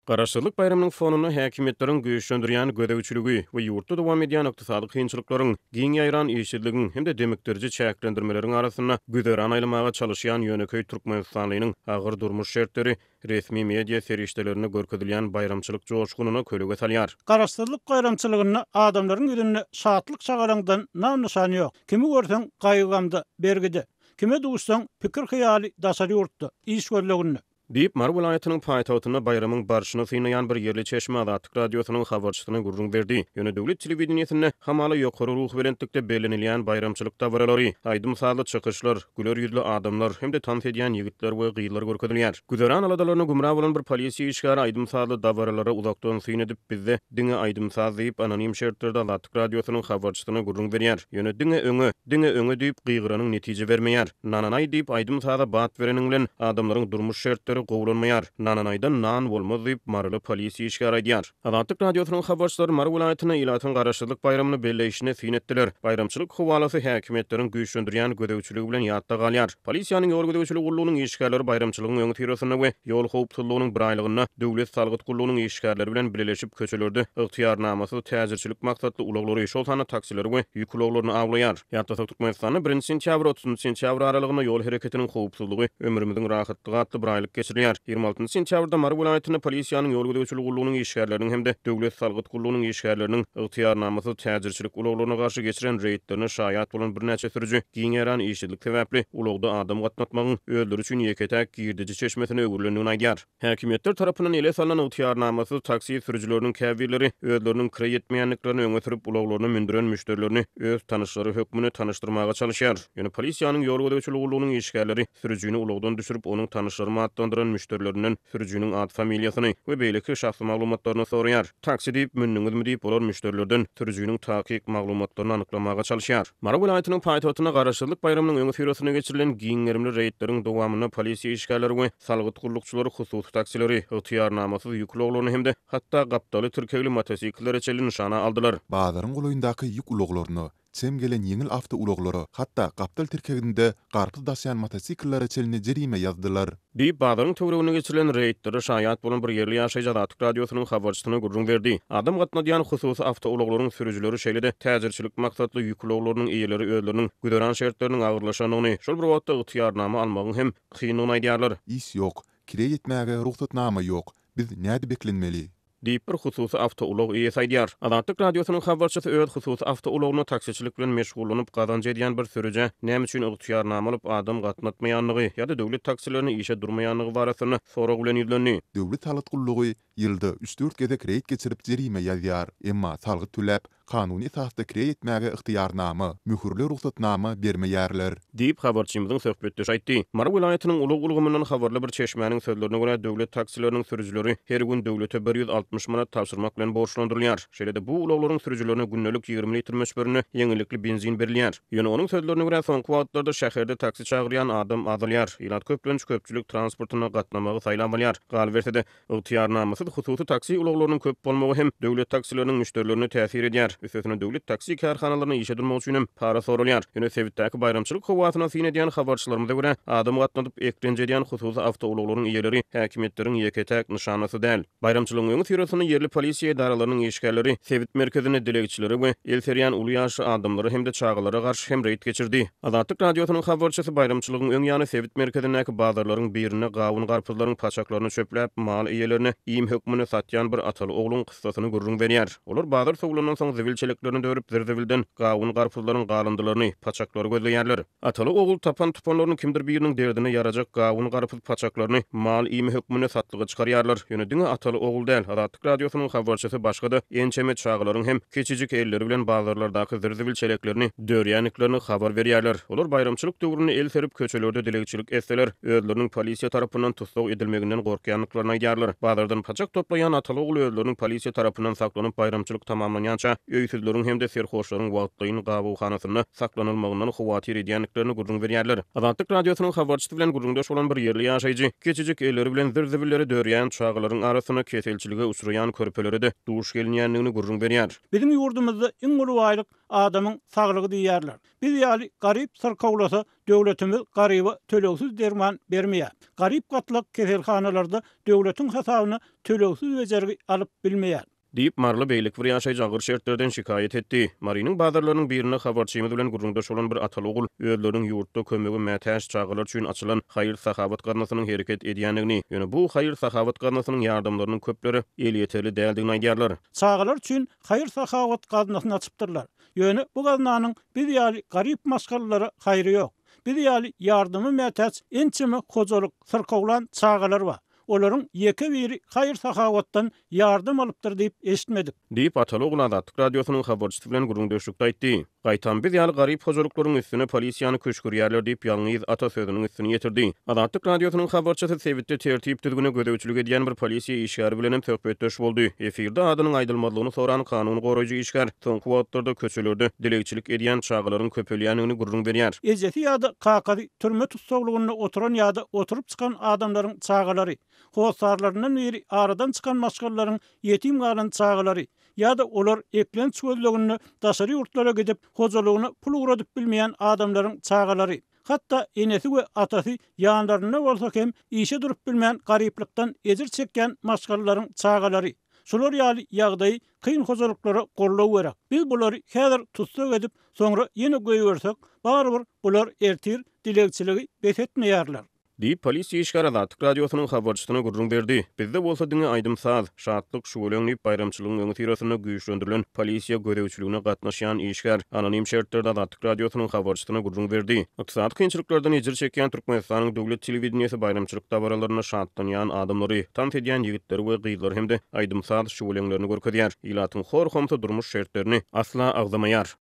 Garaşsyzlyk baýramynyň fonunda häkimiýetleriň güýçlendirýän gözegçiligi we ýurtda dowam edýän ykdysady kynçylyklaryň, giň ýaýran işsizligiň hem-de demikdiriji çäklendirmeleriň arasynda güzeran aýlamaga çalyşýan ýönekeý türkmenistanlynyň agyr durmuş şertleri resmi media serişdelerinde görkezilýän baýramçylyk joşgunyna kölege salýar. Garaşsyzlyk baýramçylygynda adamlaryň ýüzünde şatlyk-şagalaňdan nam-nyşan ýok. Kimi görseň gaýgy-gamda, bergide. Kime duşsaň, pikir-hyýaly daşary ýurtda, iş gözleginde. Diýip, Mary welaýatynyň paýtagtynda baýramyň barşyny synlaýan bir ýerli çeşme Azatlyk Radiosynyň habarçysyna gürrüň berdi. Ýöne döwlet telewideniýesinde hamala ýokary ruhubelentlikde bellenilýän baýramçylyk dabaralary, aýdym-sazly çykyşlar, güler ýüzli adamlar hem-de tans edýän ýigitler we gyzlar görkezilýär. Güzeran aladalaryna gümra bolan bir polisiýa işgäri aýdym-sazly dabaralara uzakdan syn edip, bizde diňe aýdym-saz diýip, anonim şertlerde Azatlyk Radiosynyň habarçysyna gürrüň berýär. Ýöne diňe öňe, diňe öňe diýip gygyranyň netije bermeýär. Nananaý diýip aýdym-saza bat bereniň bilen adamlaryň durmuş şertleri gowulanmaýar. Nananaýdan nan bolmaz diýip, maryly polisiýa işgäri aýdýar. Azatlyk Radiosynyň habarçylary Mary welaýatynda ilatyň Garaşsyzlyk baýramyny belleýşine syn etdiler. Baýramçylyk howalasy häkimiýetleriň güýçlendirýän gözegçiligi bilen ýatda galýar. Polisiýanyň ýol gözegçiligi gullugynyň işgärleri baýramçylygyň öňüsyrasynda we ýol howpsuzlygynyň biraýlygynda Döwlet salgyt gullugynyň işgärleri bilen bileleşip köçelerde ygtyýarnamasyz täjirçilik maksatly ulaglary, şol sanda taksileri we ýük ulaglaryny awlaýar. Ýatlasak, Türkmenistanda birinji sentýabr, otuzynjy sentýabr aralygynda ýol hereketiniň howpsuzlygy, ömrümiziň rahatlygy atly biraýlyk geçirilýär. 26 sentýabrda Mary welaýatynda polisiýanyň ýol gözegçiligi gullugynyň işgärleriniň hem-de Döwlet salgyt gullugynyň işgärleriniň ygtyýarnamasyz täjirçilik ulaglaryna garşy geçiren reýdlerine şaýat bolan birnäçe sürüji giň ýaýran işsizlik sebäpli ulagda adam gatnatmagyň özleri üçin ýeke-täk girdeji çeşmesine öwrülendigini aýdýar. Häkimiýetler tarapyndan ele salnan ygtyýarnamasyz taksi sürüjileriniň käbirleri özleriniň kireý etmeýändiklerini öňe sürüp, ulaglaryna mündüren müşderilerini öz tanyşlary hökmünde tanyşdyrmaga çalyşýar. Ýöne polisiýanyň ýol gözegçiligi gullugynyň işgärleri sürüjini ulagdan düşürip, onuň tanyşlarym atlandyran müşderilerinden sürüjiniň at-familiýasyny we beýleki şahsy maglumatlaryny soraýar. Taksi diýip mündüňizmi diýip, olar müşderilerden sürüjiniň takyk maglumatlaryny anyklamaga çalyşýar. Mary welaýatynyň paýtagtynda Garaşsyzlyk baýramynyň öňüsyrasynda geçirilen giň gerimli reýdleriň dowamynda polisiýa işgärleri we salgyt gullukçylary hususy taksileri, ygtyýarnamasyz ýük ulaglaryny hem-de hatda gapdaly tirkegli motosikllere çenli nyşana aldylar. Bazaryň golaýyndaky ýük ulaglaryna, çem gelen ýeňil awtoulaglara, hatda gapdal tirkeginde garpyz daşaýan motosikllere çenli jerime ýazdylar. Diýip, bazaryň töwereginde geçirilen reýdlere şaýat bolan bir ýerli ýaşaýjy Azatlyk Radiosynyň habarçysyna gürrüň berdi. Adam gatnadýan hususy awtoulaglaryň sürüjileri, şeýle-de täjirçilik maksatly ýük ulaglarynyň eýeleri özleriniň güzeran şertleriniň agyrlaşandygyny, şol bir wagtda ygtyýarnama almagyň hem kyndygyny aýdýarlar. Iş ýok, kireý etmäge rugsatnama ýok. Biz nädip eklenmeli? Diýip, bir hususy awtoulag eýesi aýdýar. Azatlyk Radiosynyň habarçysy öz hususy awtoulagynda taksiçilik bilen meşgullanyp gazanç edýän bir sürüjä näme üçin ygtyýarnama alyp adam gatnatmaýandygy ýa-da döwlet taksilerine işe durmaýandygy barasynda sorag bilen ýüzlendi. Döwlet salgyt gullugy ýylda üç-dört gezek reýd geçirip jerime ýazýar. Emma salgyt töläp, Kanuny esasda kireý etmäge ygtyýarnama, möhürli rugsatnama bermeýärler. Diýip, habarçymyzyň söhbetdeşi aýtdy. Mary welaýatynyň ulag ulgamyndan habarly bir çeşmäniň sözlerine görä, döwlet taksileriniň sürüjileri her gün döwlete 160 manat tabşyrmak bilen borçlandyrylýar. Şeýle-de bu ulaglaryň sürüjilerine gündelik 20 litr möçberinde ýeňillikli benzin berilýär. Ýöne onuň sözlerine görä, soňky wagtlarda şäherde taksi çagyrýan adam azalýar. Ilat köplenç köpçülik transportynda gatnamagy saýlap alýar. Galyberse-de, Ygtyýarnamasyz hususy taksi ulaglarynyň köp bolmagy hem döwlet taksileriniň müşderilerine täsir edýär. Üstesine döwlet taksi kärhanalaryna işe durmak üçin hem para soralýar. Ýöne sebitdäki baýramçylyk howasyna syn edýän habarçylarymyza görä, adam gatnadyp eklenç edýän hususy awtoulaglaryň eýeleri häkimiýetleriň ýeke-täk nyşanasy däl. Baýramçylygyň öňüsyrasynda ýerli polisiýa edaralarynyň işgärleri sebit merkezinde dilegçilere we el serýän uly ýaşly adamlara hem-de çagalara garşy hem reýd geçirdi. Azatlyk Radiosynyň habarçysy baýramçylygyň öň ýany sebit merkezindäki bazarlaryň birinde gawun-garpyzlaryň paçaklaryny çöpläp, mal eýelerine iým hökmünde satýan bir ataly-ogluň kyssasyny gürrüň berýär. Olar bazar sowlandan soň zibil çeleklerini dörüp, zir-zibilden gawun-garpyzlaryň galyndylaryny, paçaklary gözleýärler. Ataly-ogul tapan-tupanlaryny kimdir biriniň derdine ýarajak gawun-garpyz paçaklaryny mal iými hökmünde satlyga çykarýarlar. Ýöne diňe ataly-ogul däl, Azatlyk Radiosynyň habarçysy başga-da ençeme çagalaryň hem kiçijik elleri bilen bazarlardaky zir-zibil çeleklerini dörýändiklerini habar berýärler. Olar baýramçylyk döwründe el serip köçelerde dilegçilik etseler, özleriniň polisiýa tarapyndan tussag edilmeginden gorkýandyklaryny aýdýarlar. Bazardan paçak toplaýan ataly-ogul özleriniň polisiýa tarapyndan saklanyp, baýramçylyk tamamlanýança öýsüzleriň hem-de serhoşlaryň wagtlaýyn gabawhanasynda saklanylmagyndan howatyr edýändiklerini gürrüň berýärler. Azatlyk Radiosynyň habarçysy bilen gürrüňdeş bolan bir ýerli ýaşaýjy kiçijik elleri bilen zir-zibilleri dörýän çagalaryň arasynda keselçilige uçraýan körpelere-de duş gelinýändigini gürrüň berýär. Biziň ýurdumyzda iň uly baýlyk. adamyň saglygy diýýärler. Biz ýaly garyp syrkawlasa döwletimiz garyba tölegsiz derman bermeýär. Garyp gatlak keselhanalarda döwletiň hasabyna tölegsiz bejergi alyp bilmeýär. Diýip, maryly beýleki bir ýaşaýjy agyr şertlerden şikaýat etdi. Marynyň bazarlarynyň birinde habarçymyz bilen gürrüňdeş bolan bir ataly-ogul özleriniň ýurtda kömege mätäç çagalar üçin açylan haýyr-sahawat gaznasynyň hereket edýändigini, ýöne bu haýyr-sahawat gaznasynyň ýardamlarynyň köplere elýeterli däldigini aýdýarlar. Çagalar üçin haýyr-sahawat gaznasyny açypdyrlar. Ýöne bu gaznanyň biz ýaly garyp maşgalalara haýry ýok. Biz ýaly ýardama mätäç ençeme hojalyk, syrkawlan çagalar bar. Olaryň ýeke biri haýyr-sahawatdan ýardam alypdyr diýip eşitmedik. Diýip, ataly-ogul Azatlyk Radiosynyň habarçysy bilen gürrüňdeşlikde aýtdy. Gaýtam biz ýaly garyp hojalyklaryň üstüne polisiýany küşgürýärler diýip, ýalňyz ata sözüniň üstüni ýetirdi. Azatlyk Radiosynyň habarçysy sebitde tertip-düzgüne gözegçilik edýän bir polisiýa işgäri bilenem söhbetdeş boldy. Efirde adynyň aýdylmazlygyny soran kanun goraýjy işgär soňky wagtlarda köçelerde dilegçilik edýän çagalaryň köpelýändigini gürrüň berýär. Ejesi ýa-da kakasy türme tussaglygynda oturan ýa-da oturyp çykan adamlaryň çagalary, hossarlaryndan biri aradan çykan maşgalalaryň ýetim galan çagalary ýa-da olar eklenç gözleginde daşary ýurtlara gidip, hojalygyna pul ugradyp bilmeýän adamlaryň çagalary, hatda enesi we atasy ýanlarynda bolsa hem işe durup bilmän garyplykdan ejir çekýän maşgalalaryň çagalary. Şular ýaly ýagdaýy kyn hojalyklara goldaw gerek. Biz bulary häzir tussag edip, soňra ýene goýbersek, barybir bular ertir dilegçiligi bes etmeýärler. Diýip, polisiýa işgäri Azatlyk Radiosynyň habarçysyna gürrüň berdi. Bizde bolsa diňe aýdym-saz, şatlyk, şüweleň diýip, baýramçylygyň öňüsyrasynda güýçlendirilen polisiýa gözegçiligine gatnaşýan işgär anonim şertlerde Azatlyk Radiosynyň habarçysyna gürrüň berdi. Ykdysady kynçylyklardan ejir çekýän Türkmenistanyň döwlet telewideniýesi baýramçylyk dabaralarynda şatlanýan adamlary, tans edýän ýigitleri we gyzlary hem-de aýdym-saz şüweleňlerini görkezýär. Ilatyň hor-homsy durmuş şertlerini asla agzamaýar.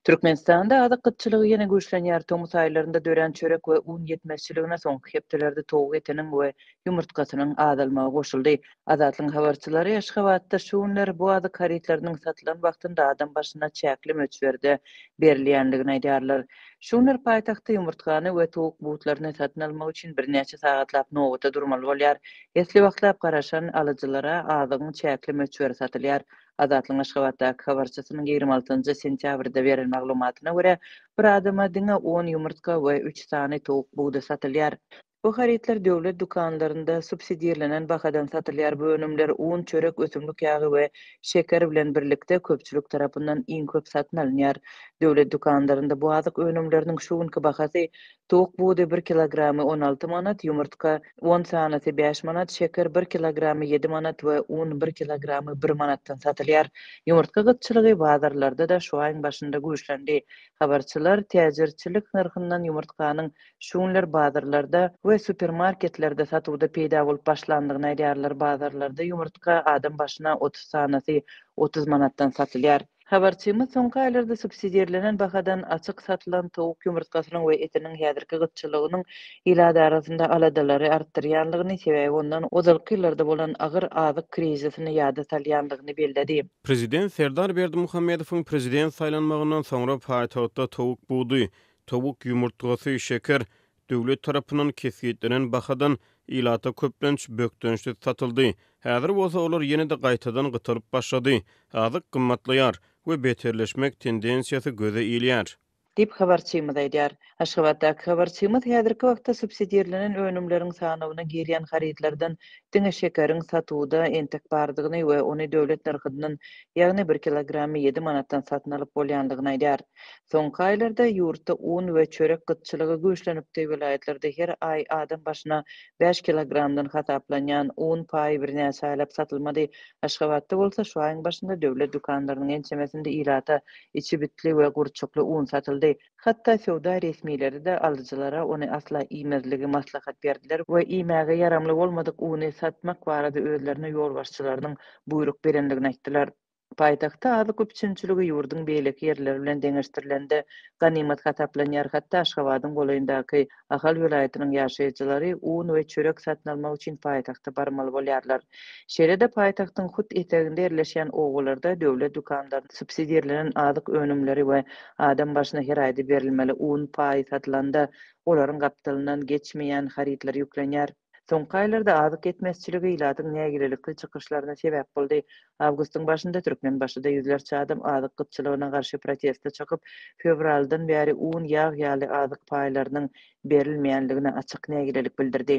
Türkmenistanda azyk gytçylygy ýene güýçlenýär. Tomus aýlarynda dörän çörek we un ýetmezçiligine soňky hepdelerde towuk etiniň we ýumurtgasynyň azalmagy goşuldy. Azatlygyň habarçylary Aşgabatda şu günler bu azyk harytlarynyň satylan wagtynda adam başyna çäkli möçberde berilýändigini aýdýarlar. Şu günler paýtagtda ýumurtgany we towuk butlaryny satyn almak üçin birnäçe sagatlap nobata durmaly bolýar. Esli wagtlap garaşan alyjylara azygyň çäkli möçberi satylýar. Azatlygyň Aşgabatdaky habarçysynyň 26 sentýabrda beren maglumatyna görä, bir adama diňe on ýumurtga we üç sany towuk budy satylýar. Bu harytlar döwlet dükanlarynda subsidirlenen bahadan satylýar. Bu önümler un, çörek, ösümlik ýagy we şeker bilen birlikde köpçülik tarapyndan iň köp satyn alynýar. Döwlet dükanlarynda bu azyk önümleriniň şu günki bahasy towuk budy bir kilogramy 16 manat, ýumurtga on sanysy bäş manat, şeker bir kilogramy ýedi manat we un bir kilogramy bir manatdan satylýar. Ýumurtga gytçylygy bazarlarda-da şu aýyň başynda güýçlendi. Habarçylar täjirçilik nyrhyndan ýumurtganyň Şu günler bazarlarda we supermarketlerde satuwda peýda bolup başlandygyny aýdýarlar. Bazarlarda ýumurtga adam başyna 30 sanasy 30 manatdan satylýar. Habarçymyz soňky aýlarda subsidirlenen bahadan açyk satylan towuk ýumurtgasynyň we etiniň häzirki gytçylygynyň ilat arasynda aladalary artdyrýanlygyny, sebäbi ondan ozalky ýyllarda bolan agyr azyk krizisini ýada salýanlygyny belledi. Prezident Serdar Berdimuhamedowyň prezident saýlanmagyndan soňra paýtagtda towuk budy, Towuk ýumurtgasy, şeker döwlet tarapyndan kesgitlenen bahadan ilata köplenç bökdençsiz satyldy. Häzir bolsa olar ýene-de gaýtadan gytalyp başlady. Azyk gymmatlaýar we beterleşmek tendensiýasy göze ilýär. Diýip, habarçymyz aýdýar. Aşgabatdaky habarçymyz häzirki wagtda subsidirlenen önümleriň sanawyna girýän harytlardan diňe şekeriň satuwda entek bardygyny we ony döwlet nyrhyndan, ýagny bir kilogramy ýedi manatdan satyn alyp bolýandygyny aýdýar. Soňky aýlarda ýurtda un we çörek gytçylygy güýçlenipdi, welaýatlarda her aý adam başyna bäş kilogramdan hasaplanýan un paýy birnäçe aýlap satylmady. Aşgabatda bolsa şu aýyň başynda döwlet dükanlarynyň ençemesinde ilata içi bitli we gurçukly un satyldy. Hatda söwda resmileri-de alyjylara ony asla iýmezligi maslahat berdiler we iýmäge ýaramly bolmadyk uny satmak barada özlerine ýolbaşçylarynyň buýruk berendigini aýtdylar. Paýtagtda azyk üpjünçiligi ýurduň beýleki ýerleri bilen deňeşdirilende ganymat hasaplanýar, hatda Aşgabadyň golaýyndaky Ahal welaýatynyň ýaşaýjylary un we çörek satyn almak üçin paýtagta barmaly bolýarlar. Şeýle-de paýtagtyň hut eteginde ýerleşýän obalarda döwlet dükanlarynda subsidirlenen azyk önümleri we adam başyna her aýda berilmeli un paýy satylanda, olaryň gapdalyndan geçmeýän harytlar ýüklenýär. Soňky aýlarda azyk ýetmezçiligi ilatyň nägilelikli çykyşlaryna sebäp boldy. Awgustyň başynda Türkmenbaşyda ýüzlerçe adam azyk gytçylygyna garşy proteste çykyp, fewraldan bäri un, ýag ýaly azyk paýlarynyň berilmeýänligine açyk nägilelik bildirdi.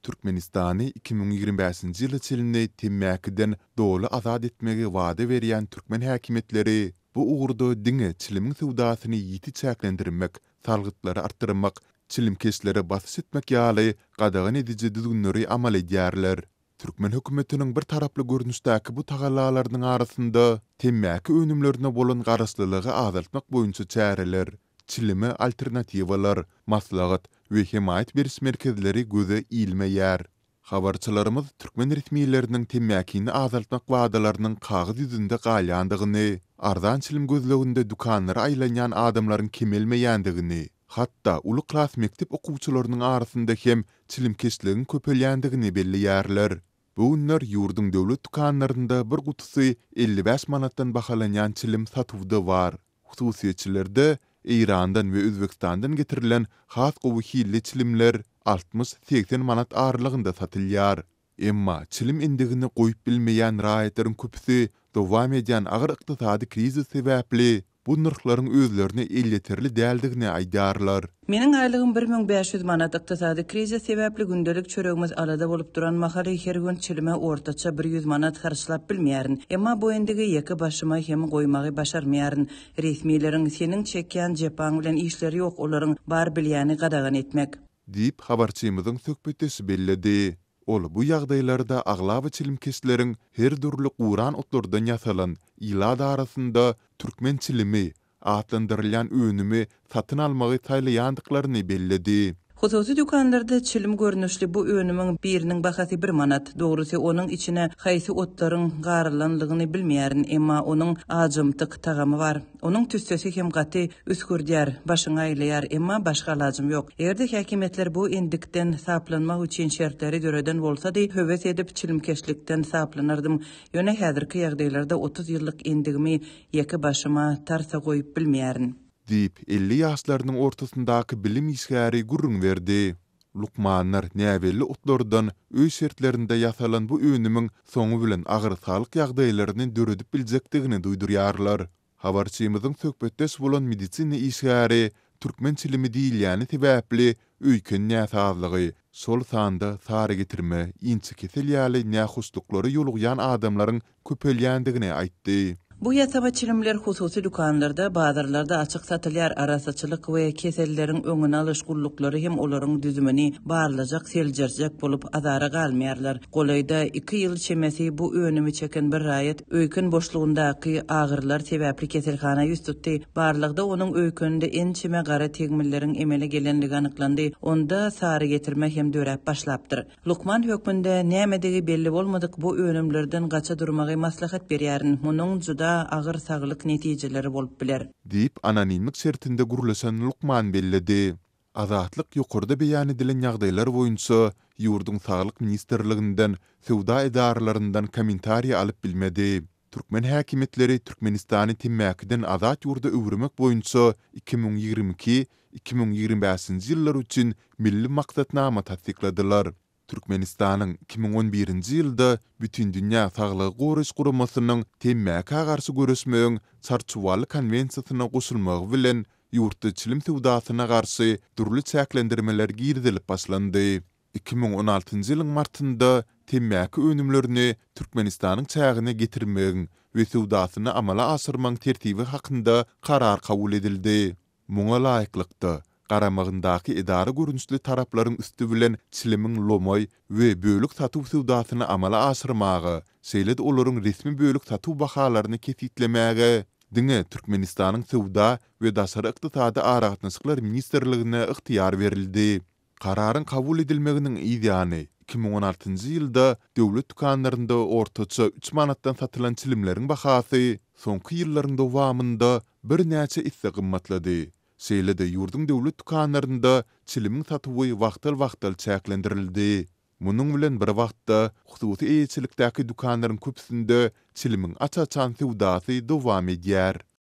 Türkmenistany 2025-nji ýyla çenli temmäkiden doly azat etmegi wada berýän türkmen häkimiýetleri bu ugurda diňe çilimiň söwdasyny ýiti çäklendirmek, salgytlary artdyrmak, çilimkeşlere basyş etmek ýaly gadagan ediji düzgünleri amal edýärler. Türkmen hökümetiniň bir taraply görnüşdäki bu tagallalarynyň arasynda temmäki önümlerine bolan garaşlylygy azaltmak boýunça çäreler, çilime alternatiwalar, maslahat we hemaýat beriş merkezleri göze ilmeýär. Habarçylarymyz türkmen resmileriniň temmäkini azaltmak wadalarynyň kagyz ýüzünde galýandygyny, arzan çilim gözleginde dükanlara aýlanýan adamlaryň kemelmeýändigini, hatda uly klas mekdep okuwçylarynyň arasynda hem çilimkeşligiň köpelýändigini belleýärler. Bu günler ýurduň döwlet dükanlarynda bir gutusy 55 manatdan bahalanýan çilim satuwda bar. Hususyýetçilerde Eýrandan we Özbegistandan getirilen has gowy hilli çilimler 60-80 manat aralygynda satylýar. Emma çilim endigini goýup bilmeýän raýatlaryň köpüsi dowam edýän agyr ykdysady krizis sebäpli bu nyrhlaryň özlerine elýeterli däldigini aýdýarlar. Meniň aýlygym 1500 manat. Ykdysady krizis sebäpli gündelik çöregimiz alada bolup duran mahaly her gün çilime ortaça bir ýüz manat harçlap bilmeýärin. Emma bu endigi ýeke başyma hem goýmagy başarmaýaryn. Resmileriň seniň çekýän jepaň bilen işleri ýok, olaryň bar bilýäni gadagan etmek. Diýip, habarçymyzyň söhbetdeşi belledi. Ol bu ýagdaýlarda aglaba çilimkeşleriň her dürli guran otlardan ýasalan, ilat arasynda türkmen çilimi atlandyrylýan önümi satyn almagy saýlaýandyklaryny belledi. Hususy dükanlarda çilim görnüşli bu önümiň biriniň bahasy bir manat. Dogrusy, onuň içine haýsy otlaryň garylanlygyny bilmeýärin, emma onuň ajymtyk tagamy bar. Onuň tüssesi hem gaty üsgürdýär, başyňy aýlaýar, emma başga alajym ýok. Eger-de häkimiýetler bu endikden saplanmak üçin şertleri döreden bolsady, höwes edip çilimkeşlikden saplanardym. Ýöne häzirki ýagdaýlarda 30 ýyllyk endigimi ýeke başyma tarsa goýup bilmeýärin. Diýip, 50 ýaşlarynyň ortasyndaky bilim işgäri gürrüň berdi. Lukmanlar näbelli otlardan öý şertlerinde ýasalan bu önümiň soňy bilen agyr saglyk ýagdaýlaryny döredip biljekdigini duýdurýarlar. Habarçymyzyň söhbetdeş bolan medisina işgäri türkmen çilimi diýilýäni sebäpli öýken näsazlygy, şol sanda sarygetirme, inçekesel ýaly nähoşluklara ýolugýan adamlaryň köpelýändigini aýtdy. Bu ýasama çilimler hususy dükanlarda, bazarlarda açyk satylýar, arassaçylyk we keselleriň öňüni alyş gulluklary hem olaryň düzümini barlajak, seljerjek bolup azara galmaýarlar. Golaýda iki ýyl çemesi bu önümi çeken bir raýat öýken boşlugyndaky agyrylar sebäpli keselhana ýüz tutdy. Barlagda onuň öýkeninde ençeme gara tegmilleriň emele gelenligi anyklandy, onda sarygetirme hem döräp başlapdyr. Lukman hökmünde nämedigi belli bolmadyk bu önümlerden gaça durmagy maslahat berýärin, munuň juda agyr saglyk netijeleri bolup biler. Diýip, anonimlik şertinde gürleşen lukman belledi. Azatlyk ýokarda beýan edilen ýagdaýlar boýunça ýurduň Saglyk ministrliginden, söwda edaralaryndan kommentariý alyp bilmedi. Türkmen häkimiýetleri Türkmenistany temmäkiden azat ýurda öwürmek boýunça 2022, 2025-nji ýyllar üçin milli maksatnama tassykladylar. Türkmenistanyň 2011-nji ýylda Bütindünýä Saglygy Goraýyş Guramasynyň temmäkä garşy göreşmegiň Çarçuwaly konwensiýasyna goşulmagy bilen ýurtda çilim söwdasyna garşy dürli çäklendirmeler girizilip başlandy. 2016-njy ýylyň martynda temmäki önümlerini Türkmenistanyň çägine getirmegiň we söwdasyny amala aşyrmagyň tertibi hakynda karar kabul edildi. Muňa laýyklykda, garamagyndaky edara görnüşli taraplaryň üsti bilen çilimiň lomaý we bölek satuw söwdasyny amala aşyrmaga, şeýle-de olaryň resmi bölek satuw bahalaryny kesgitlemäge diňe Türkmenistanyň Söwda we daşary ykdysady aragatnaşyklar ministrligine ygtyýar berildi. Kararyň kabul edilmeginiň yz ýany, 2016-njy ýylda döwlet dükanlarynda ortaça üç manatdan satylan çilimleriň bahasy soňky ýyllaryň dowamynda birnäçe esse gymmatlady. Şeýle-de ýurduň döwlet dükanlarynda çilimiň satuwy wagtal-wagtal çäklendirildi. Munuň bilen bir wagtda, hususy eýeçilikdäki dükanlaryň köpüsinde çilimiň aç-açan söwdasy dowam edýär.